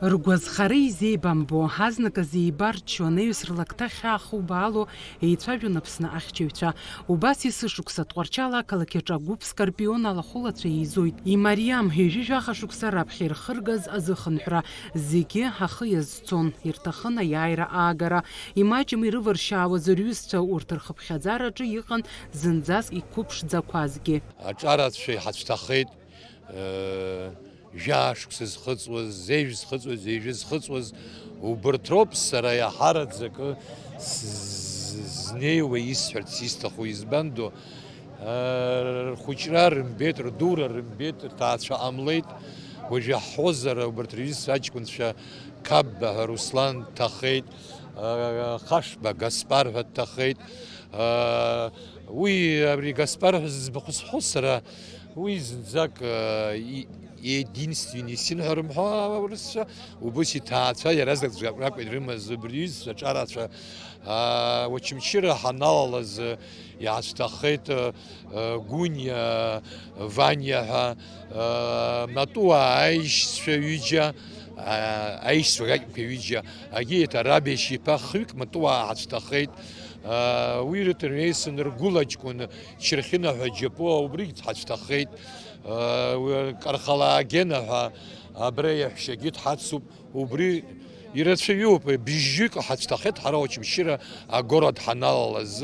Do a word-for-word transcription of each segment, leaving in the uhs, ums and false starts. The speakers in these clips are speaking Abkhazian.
Ргәазхара изеибамбо, азныказ еибарччо, анаҩс рлакҭа хьаа хубаало еицәажәон Аԥсны ахьчаҩцәа. Убас есышықәса Тҟәарчал ақалақь аҿы агәыԥ Скорпион алахәылацәа еизоит. Имариам, ҩажәи жәаха шықәса раԥхьа ирхыргаз азыхынҳәра, зегьы ахы иазцон, ирҭахын аиааира аагара. Имаҷым ирывыршьаауаз рҩызцәа, урҭ рхыԥхьаӡараҿы иҟан зынӡаск иқәыԥшӡақәазгьы. Аҿарацәа иҳацәҭахеит. Жәаа шықәса зхыҵуаз, зежә зхыҵуаз, ҩажәа зхыҵуаз, убырҭ роуп сара иаҳараӡакы с-, знеиуа исҳәарц исҭаху, избандо, рхәыҷра рымбеит, рдура рымбеит, рҭаацәа ҟамлеит. Уажә иаҳҳәозар, убарҭ рҩызцәа аҷкәынцәа Қапба ҳәа Руслан дҭахеит, Хашба Гаспар ҳәа дҭахеит. Уи абри Гаспар ҳәа зыӡбахә зҳәо сара, уи зынӡак, и-, единственный син ҳәа рымҳәо аурысцәа, убыс иҭаацәа иаразнак ракәын ирымаз, убри иҩызцәа аҿарацәа. Очамчыра ҳаналалаз, иаацәҭахеит, Гәыниа, Ваниа ҳәа, Матуаа аишьцәа ҩыџьа, аишьцәа гакьқәа ҩыџьа, Агиеҭ Арабешь иԥа хҩык Матуаа ҳацәҭахеит. Уи рыҭ-, рҩеисын ргәылаҷкәын Чырхьына ҳәа џьапуа убригь дҳацәҭахеит. Уи Кархалаа Гена ҳәа абра иаҳәшьагьы дҳацуп. Убри ирацәаҩуп, бжьҩык ҳацәҭахеит ҳара Очамчыра агород ҳаналалаз.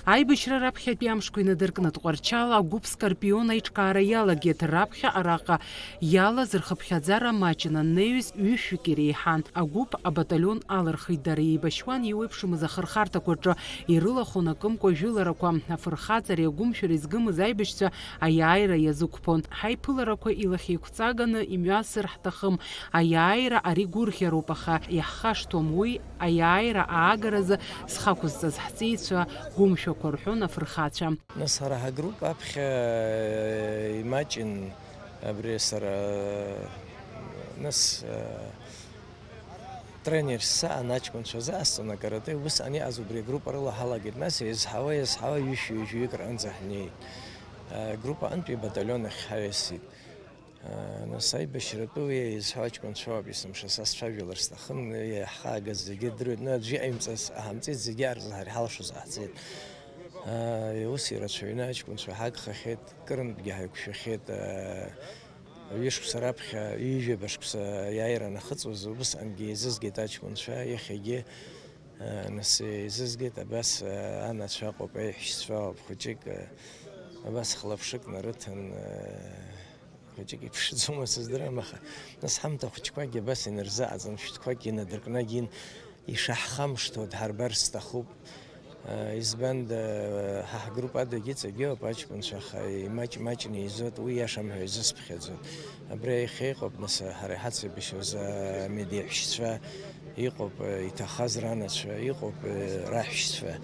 Аибашьра раԥхьатәи амшқәа инадыркны Тҟәарчал агәыԥ Скорпион аиҿкаара иалагеит. Раԥхьа араҟа иалаз рхыԥхьаӡара маҷын, анаҩс ҩышәҩык иреиҳан. Агәыԥ абаталион алырхит, дара еибашьуан еиуеиԥшымыз ахырхарҭақәа рҿы, ирылахәын акымкәа жәыларақәа. Афырхаҵареи агәымшәареи згымыз аибашьцәа аиааира иазықәԥон. Ҳаиԥыларақәа илахьеиқәҵаганы имҩасыр ҳҭахым, аиааира ари гәырӷьароуп, аха иаҳхашҭуам уи аиааира аагаразы зхы ақәызҵаз ҳҵеицәа гәымшәақәа, рҳәон афырхацәа. Нас ҳара ҳагруппа аԥхьа, э, имаҷын абри сара, э, нас, э, тренер саан аҷкәынцәа заасҵон акарате, убысҟан иҟаз убри агруппа рыла ҳалагеит. Нас еизҳауа, еизҳауа ҩышәи ҩажәаҩык рҟынӡа ҳнеит. Э, группа аҟынтәи абаталион ахь ҳаиасит. Нас аибашьратәы уи изҳәо аҷкәынцәоуп есымша, са сцәажәалар сҭахын, иаҳхаагаз зегьы рдыруеит, ну, аӡәы иҟаимҵаз ҟаҳамҵеит, зегьы ар-, ҳарҳалшоз ҟаҳҵеит. Ус ирацәаҩны аҷкәынцәа ҳагхахьеит, кырынтәгьы ҳаиқәшәахьеит, ҩышықәса раԥхьа, ҩажәаба шықәса аиааира анахыҵуаз, убысҟангьы еизызгеит аҷкәынцәа, иахьагьы, нас еизызгеит, абас, анацәа ыҟоуп, аиҳәшьцәа ыҟоуп, хәыҷык, абас хлаԥшык нарыҭан, Хәыҷык иԥшӡома сыздырам, аха нас ҳамҭа хәыҷқәагьы абас инарзыҟаҵан, шәҭқәакгьы инадыркнагьын, ишаҳхамышҭуа дҳарбар сҭахуп. Избанда, ҳа ҳгрупп адагьы иҵегьы ыҟоуп аҷкәынцәа, аха имаҷ-маҷны еизоит, уи иашам ҳәа изысԥхьаӡоит. Абри аиха иҟоуп, нас, ҳара иҳацеибашьуаз амедеиҳәшьцәа, Иҟоуп, э, иҭахаз ранацәа, иҟоуп, э, раҳәшьцәа.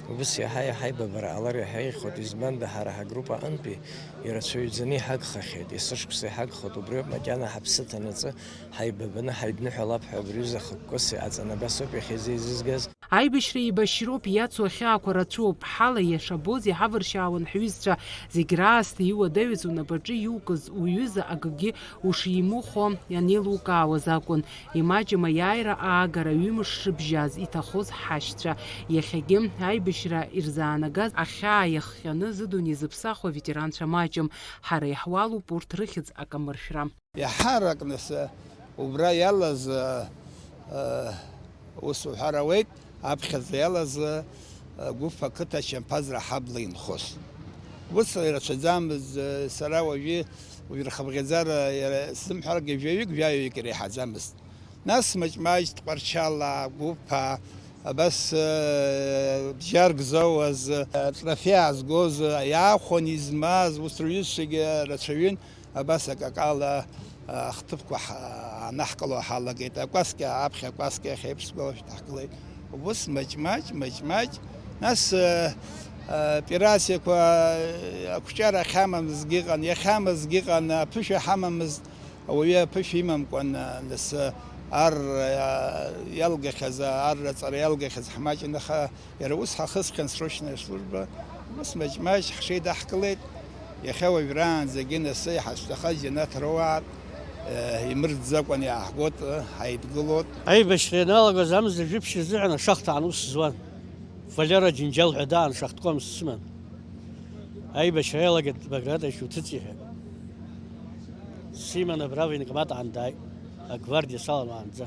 Убыс иаҳа-иаҳа аибабара ҟалар иаҳа еиӷьхоит, избанда ҳара ҳагрупп аҟынтәи ирацәаҩӡаны иҳагхахьеит, есышықәса иҳагхоит, убриоуп макьана ҳаԥсы ҭанаҵы ҳаибабаны ҳаидныҳәалап ҳәа абри аҩыза хықәкыс иҟаҵан, абас ауп иахьазы еизызгаз. Аибашьра еибашьроуп, иацу ахьаақәа рацәоуп, ҳала иашабоз иҳавыршьаауан ҳҩызцәа, зегь раасҭа иуадаҩыз унапаҿы иукыз уҩыза акгьы ушимухо анеилукаауаз акәын. Имаҷым аиааира аагара ҩымш шыбжьаз иҭахоз ҳашьцәа. Иахьагьы аибашьра ирзаанагаз ахьаа иахҟьаны зыдунеи зыԥсахуа аветеранцәа маҷым. Ҳара иаҳуалуп урҭ рыхьӡ акамыршәра. Иаҳарак нас убра иалаз, э, э, ус уҳәар ауеит, аԥхьаӡа иалаз, э, гәыԥ ақыҭа ачамԥазра ҳабла инхоз. Ус ирацәаӡамыз, э, сара уажәы, уажә рхыԥхьаӡара иара сзымҳәаргьы жәаҩык, жәаҩык иреиҳаӡамызт. Нас маҷ-маҷ Тҟәарчала, Гәыԥа, абас, э, бџьарк зауаз, э, трофеи аазгоз, э, иаахәаны измаз, ус рҩызцәагьы рацәаҩын, абас акакала, э, ахҭыԥқәа ҳа-, аанаҳкыло ҳалагеит. Акәасқьа, аԥхьа акәасқьа ахь еиԥш сгәалашәо даҳкылеит. Убыс маҷ-маҷ, маҷ-маҷ. Нас, э, э, операциақәа, э, ақәҿиара ахьамамызгьы ыҟан, иахьамазгьы ыҟан, аԥышәа ҳамамызт. Ауаҩы аԥышәа имамкәан, нас, ар, а, иалгахьаз, ар аҵара иалгахьаз ҳмаҷын, аха иара ус ҳахысхьан срочная служба, ус маҷ-маҷ ҳҽеидаҳкылеит. Иахьа уажәраанӡагьы нас иҳацәҭахаз џьанаҭ роуаат, Имырӡӡакәан иааҳгот, ҳаидгылот. Аибашьра ианалагоз амза жәиԥшь рзыҳәан ашахҭаан ус зуан. Валера Џьынџьал ҳәа даан шахтком сыман. Аибашьра иалагеит Баграт Ачуҭыҵ иҳәа. Симан абра военкомат аан дааит, агвардиа саламаанӡа.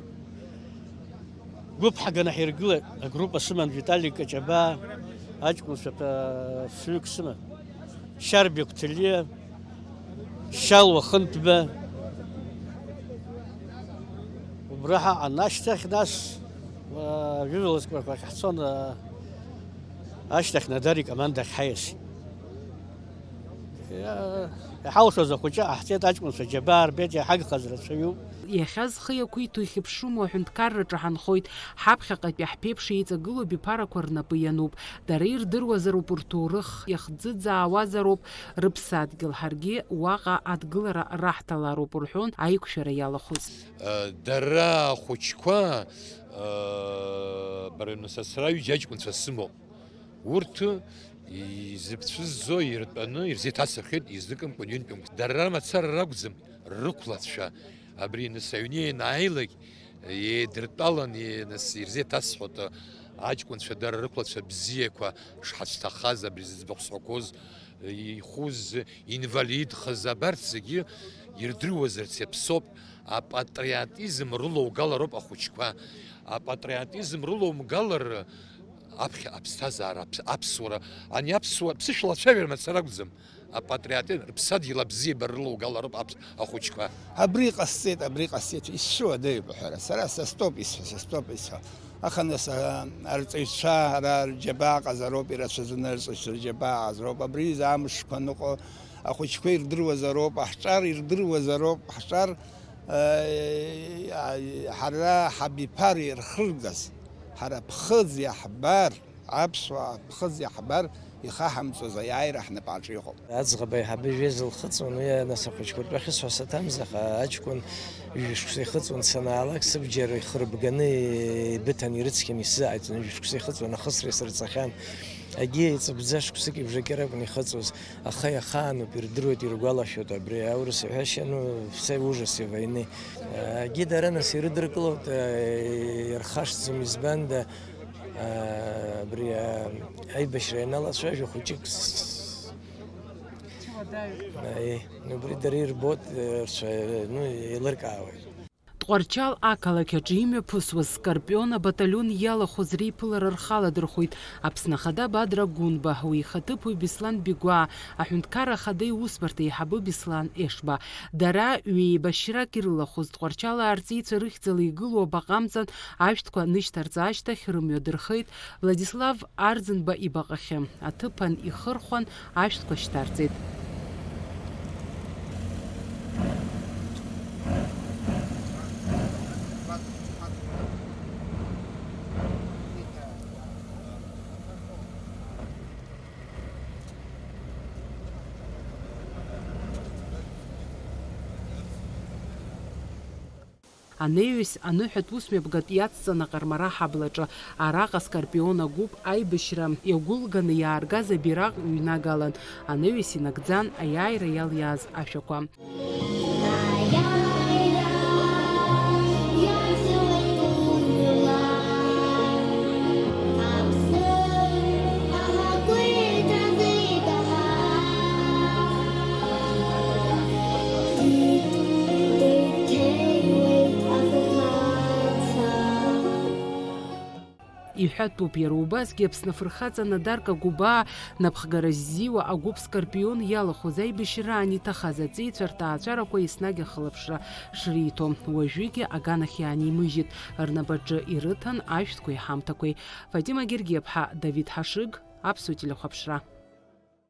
Гәыԥ ҳаганы ҳиргылеит, агруппа сыман, Витали Каҷабаа, аҷкәынцәа ԥа-, фҩык сыман. Шьарбеи Қәҭалиа, Шьалуа Хынҭба. Убра ҳаҟан ашьҭахь, нас, а, жәывалаҵәҟьақәа ахь ҳцон, а, ашьҭахь Надар икоманда ахь ҳаиасит. Иа-, иҳалшоз ахәыҷы ҟаҳҵеит, аҷкәынцәа џьабаа рбеит, иҳагхаз рацәаҩуп. Иахьа зхы иақәиҭу ихьыԥшыму аҳәынҭқарраҿы ҳанхоит, ҳаԥхьаҟатәи ҳԥеиԥш еиҵагылоу абиԥарақәа рнапы иануп, дара ирдыруазароуп рҭоурых, иахӡыӡаауазароуп рыԥсадгьыл, ҳаргьы уаҟа адгылара раҳҭалароуп, рҳәон аиқәшәара иалахәыз. Дара ахәыҷқәа, бара, сара ҩыџьа аҷкәынцәа сымоуп. Урҭ изыԥсыззо иртәаны ирзеиҭасырхеит, изныкымкәан ҩынтәымк. Дара мацара ракәӡам, рықәлацәа. Абри нас аҩны ианааилак, еидыртәалан, нас ирзеиҭасҳәоит, аҷкәынцәа дара рықәлацәа бзиақәа шҳацәҭахаз, абри зыӡбахә сҳәақәоз, ихәыз, инвалидхаз, абарҭ зегьы ирдыруазарц иаԥсоуп. Апатриотизм рылоугалароуп ахәыҷқәа. Апатриотизм рылоумгалар, аԥхьа аԥсҭазаара, аԥс-, аԥсуара, ани аԥсуа, ԥсышәала ацәажәара мацара акәӡам. Апатриотизм, рыԥсадгьыл абзиабара рылоугалароуп аԥс-, ахәыҷқәа. Абри ҟасҵеит, абри ҟасҵеит, исшьуадеи бҳәара? Сара са стоп исҳәо, са стоп исҳәо. Аха нас, а, арҵаҩцәа ара рџьабаа ҟазароуп, ирацәаӡаны арҵаҩцәа рџьабаа ҟазароуп. Абри изы амшқәа ныҟәо, ахәыҷқәа ирдыруазароуп, аҳҿар ирдыруазароуп, ҳҿар, а, ҳара ҳабиԥара ирхыргаз, ҳара ԥхыӡ иаҳбар, аԥсуаа ԥхыӡ иаҳбар, ихаҳамҵоз аиааира ҳнапаҿы иҟоуп. Аӡӷаб аиҳабы жәеиза лхыҵуан, уи нас ахәыҷқәа ртәы ахьысҳәо саҭамыз, аха аҷкәын ҩажәа шықәса ихыҵуан, санаалак, сыбџьар ихырбганы ибыҭан, ирыцқьан исзааиҵон, ҩажәа шықәса ихыҵуан, ахысра исырҵахьан. Агьи еиҵыбӡа шықәсыки бжаки ракәын ихыҵуаз, аха иахаануп, ирдыруеит, иргәалашәоит абри аурыс иҳәашьа, ну, все ужасы войны. Агьи дара нас ирыдыркылоит, иархашҭӡом, избанда, абри аибашьра ианалацәажәо хәыҷык с-, Аи, убри дара ирбоит, рцәа-, ну, еилыркаауеит. Тҟәарчал ақалақь аҿы имҩаԥысуаз Скорпион абаталион иалахәыз реиԥылара рхаладырхәит Аԥсны Ахада Бадра Гәынба, уи ихаҭыԥуаҩ Беслан Бигәаа, аҳәынҭқарра Ахада иусбарҭа аиҳабы Беслан Ешба. Дара ҩеибашьрак ирылахәыз Тҟәарчал аарҵеицәа рыхьӡала игылоу абаҟа амҵан ашәҭқәа нышьҭарҵа ашьҭахь рымҩа дырхеит Владислав Арӡынба ибаҟахьы. Аҭыԥан ихырхәан ашәҭқәа шьҭарҵеит. Анеҩыс аныҳәатә усмҩаԥгатә иацҵан аҟармара аҳаблаҿы, араҟа Скорпион агәыԥ аибашьра иагәылганы иааргаз абираҟ ҩнагалан, анеҩыс инагӡан аиааира иалиааз ашәақәа. Иҳәатәуп иара убасгьы Аԥсны афырхаҵа Надар Кагәыбаа напхгара ззиуа агәыԥ Скорпион иалахәыз аибашьраан иҭахаз аҵеицәа рҭаацәарақәа еснагь ахылаԥшра шриҭо, уажәыгьы аганахь иаанимыжьит, рнапаҿы ирыҭан ашәҭқәеи ҳамҭақәеи. Фатима Гергиаԥҳа, Давид Ҳашыг, Аԥсуа телехәаԥшра.